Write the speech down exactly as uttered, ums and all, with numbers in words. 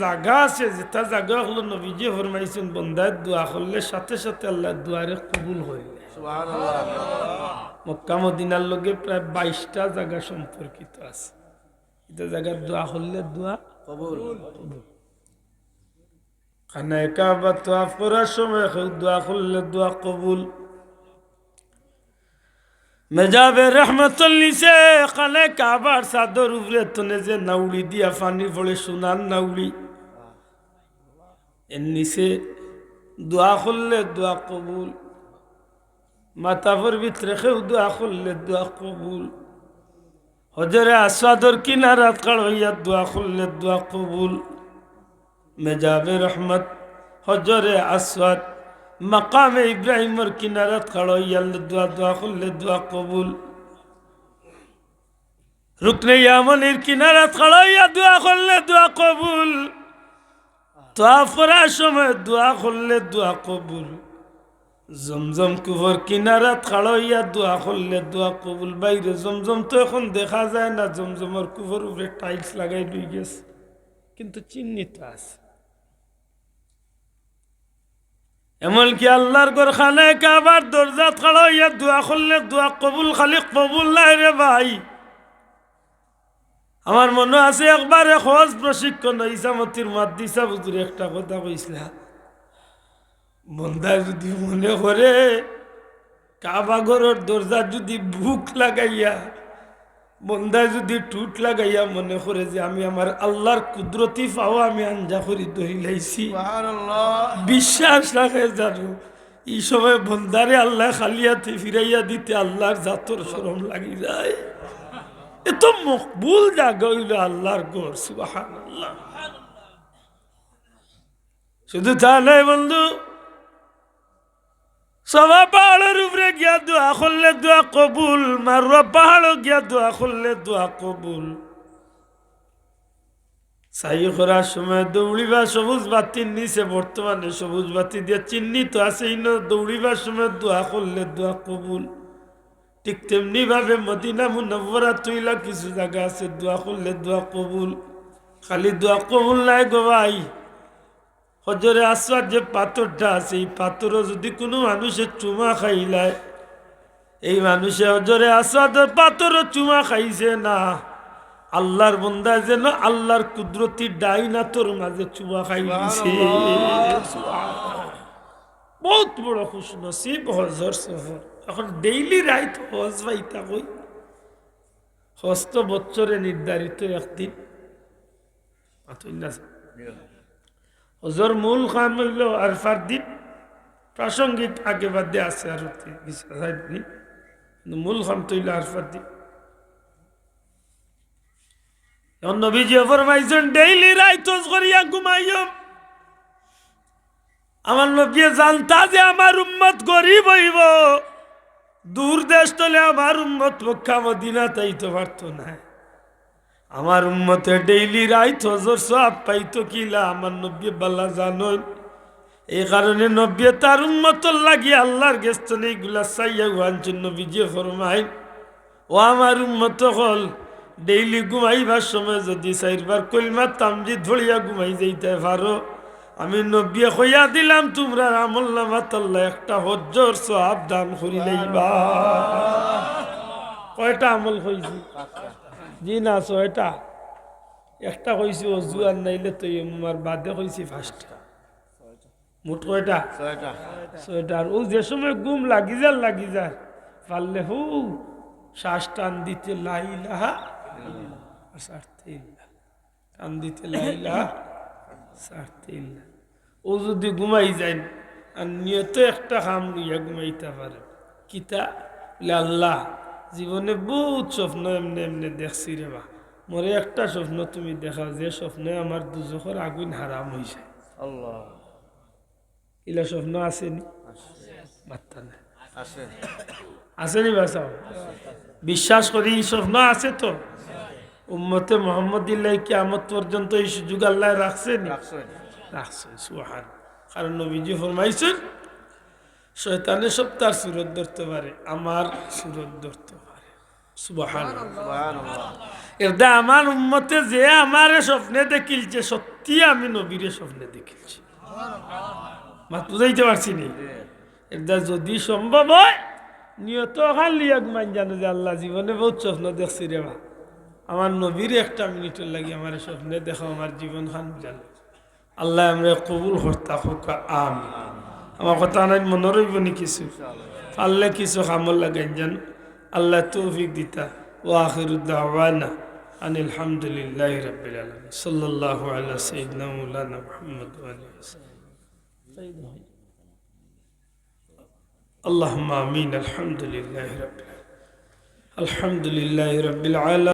জাগা আছে, যেটা জাগা অকল নবীজিয়ে ফরমাইছইন, বন্দায় দোয়া করলে সাথে সাথে আল্লায় দোয়ারে কবুল করইন। সুবহানাল্লাহ। মক্কা মদিনার লগে প্রায় বাইশটা জাগা সম্পর্কিত আছে। ইটা জাগার দোয়া করলে দোয়া কবুল। কবুল। খানায়ে কাবা তওয়াফ করার সময় কেউ দোয়া করলে দোয়া কবুল। মেজাবে রহমতর নিচে খানায়ে কাবার ছাদর উপরে তনে যে নাউড়ি দিয়া পানি পড়ে, সোনার নাউড়ি, এর নিচে দোয়া করলে দোয়া কবুল। মাতাফর ভিতরে কেউ দোয়া করলে দোয়া কবুল। হজরে আসওয়াদর কিনারাত খাড়া অইয়া দোয়া করলে দোয়া কবুল। মেজাবে রহমত, হজরে আসওয়াদ, মাকামে ইব্রাহিমর কিনারাত খাড়া অইয়া দোয়া, দোয়া করলে দোয়া কবুল। রুকনে ইয়ামানির কিনারাত খাড়া অইয়া দোয়া করলে দোয়া কবুল। তওয়াফ করার সময় দোয়া করলে দোয়া কবুল। জমজম কুফর কিনারাত খাড়া অইয়া দোয়া করলে দোয়া কবুল। বাইরে জমজম তো এখন দেখা যায় না, জমজমর কুফর উপরে tiles লাগাই রই গেছে, কিন্তু চিহ্নিত আছে। এমনকি আল্লাহর ঘর খানায়ে কাবার দরজাত খাড়া অইয়া দোয়া করলে দোয়া কবুল, খালি কবুল নায় রে ভাই। আমার মনো আছে একবার এক হজ প্রশিক্ষণ ইছামতির মুহাদ্দিস সাব হুজুরে একটা কথা কইছলা, বন্দায় যুদি মনে করে কাবা ঘরর দরজাত যুদি বুক লাগাইয়া, বন্দায় যুদি ঠুট লাগাইয়া মনে করে যে আমি আমার আল্লাহর কুদরতি পাও আমি আঞ্জা করি ধরিলাইছি, সুবহানাল্লাহ। বিশ্বাস রাখে জানো, ই সময় বন্দারে আল্লায় খালি আতে ফিরাইয়া দিতে আল্লাহর জাতর শরম লাগি যায়। এত মকবুল জাগা অইলো আল্লাহর ঘর, সুবহানাল্লাহ। শুধু তা নায় বন্ধু, সাফা পাহাড়র উপরে গিয়া দোয়া করলে দোয়া কবুল, মারওয়া পাহাড়ো গিয়া দোয়া করলে দোয়া কবুল। সাই করার সময় দৌড়িবার সবুজ বাতির নিচে, বর্তমানে সবুজ বাতি দিয়া চিহ্নিত আছে, ইনো দৌড়িবার সময় দোয়া করলে দোয়া কবুল। ঠিক তেমনি ভাবে মদিনা মুনাওয়ারা তইলা কিছু জাগা আছে, দোয়া করলে দোয়া কবুল। খালি দোয়া কবুল নায় গো ভাই, হজরে আসওয়াদ যে পাথরটা আছে, ই পাথরো যুদি কুনু মানুষে চুমা খাইলায়, এই মানুষে হজরে আসওয়াদর পাথরো চুমা খাইছে না, আল্লাহর বন্দায় যেন আল্লাহর কুদরতি ডাইন আতর মাঝে চুমা খাই দিছে। সুবহানাল্লাহ। বউত বড় খুশনসিব হজর সফর। এখন daily রাইত হজ পাইতা কই? হজ তো বছরে নির্ধারিত একদিন। মাতইন না। হজর মূল কাম অইলো আরফার দিন, প্রাসঙ্গিক আগে বাদে আছে আর অতি কিছু আছে নি, কিন্তু মূল কাম তো অইলো আরফার দিন। এখন নবীজিয়ে ফরমাইছইন, daily রাইত হজ করিয়া ঘুমাইও। আমার নবীয়ে জানতা যে আমার উম্মত গরিব অইবো, দূর দেশ তলে আমার উম্মত মক্কা মদিনাত আইতো পারতো নায়। আমার উম্মতে daily রাইত হজর সওয়াব পাইতো কিলা, আমার নবীয়ে ভালা জানইন। এই কারণে নবীয়ে তার উম্মতর লাগি আল্লাহর গেছ তনে ইগুলা চাইয়া আনছইন। নবীজিয়ে ফরমাইন, ও আমার উম্মত অকল, daily ঘুমাইবার সময় যুদি চাইরবার কলমা তামজিদ পড়িয়া ঘুমাই যাইতায় পারো, আমি নবীয়ে কইয়া দিলাম, তুমরার আমলনামাত আল্লায় একটা হজ্জর সওয়াব দান করিলাইবা। কয়টা আমল কইছি? জি না, ছয়টা। একটা কইছি অজু আর নাইলে তায়াম্মুম, আর বাদে কইছি পাঁচটা। মোট কয়টা? ছয়টা। ছয়টা। আর অউ যে সময় ঘুম লাগি যার, লাগি যার, পারলে হউ শ্বাস টান দিতে লা ইলাহা ইল্লাল্লাহ, আর ছাড়তে ইল্লা। টান দিতে লা ইলাহা, ছাড়তে ইল্লা। অউ যুদি ঘুমাই যাইন, আর নিয়তে একটা কাম লইয়া ঘুমাইতা পারে। কিতা? বলে, আল্লাহ, জীবনে বউত স্বপ্ন এমনে এমনে দেখছি রে বা, মোরে একটা স্বপ্ন তুমি দেখাও, যে স্বপ্নে আমার দুজখর আগুইন হারাম অই যায়। আল্লাহ। ইলা স্বপ্ন আছে নি? মাত্তা নাই। আছে। আছে নি বাসাও? বিশ্বাস করি ই স্বপ্ন আছে তো। উম্মতে মুহাম্মদীর লাগি কিয়ামত পর্যন্ত ই সুযোগ আল্লায় রাখছে নি? রাখছে। রাখছে, সুবহান। কারণ নবীজি ফরমাইছইন, শয়তানে সব তার সুরত ধরতে পারে, আমার সুরত ধরতে পারে। সুবহানাল্লাহ। এরদা আমার উম্মতে যে আমারে স্বপ্নে দেখিলছে, সত্যি আমি নবীরে স্বপ্নে দেখিলছি। মাত বুঝাইতে পারছি নি? এরদা যদি সম্ভব হয়, নিয়ত খালি এক মান জানো যে, "আল্লাহ, জীবনে বহুত স্বপ্ন দেখছি রে বা, আমার নবীরে একটা মিনিটর লাগি আমারে স্বপ্নে দেখাও, আমার জীবন খান বুঝালো।" আল্লাহ আমরা কবুল করতা হোক, আমিন। আমার কথা নাই মনে রইব নি কিছু? পারলে কিছু কামল লাগাইন যেন আল্লাহ তৌফিক দিতা। ওয়া আখিরু দাওয়ানা আনিল হামদুলিল্লাহি রাব্বিল আলামিন। সাল্লাল্লাহু আলা সাইয়্যিদিনা মাওলানা মুহাম্মদ ওয়া আলিহি ওয়া সাহবিহি। আল্লাহুম্মা আমিন। আলহামদুলিল্লাহি রাব্বিল আলামিন। আলহামদুলিল্লাহি রাব্বিল আলামিন।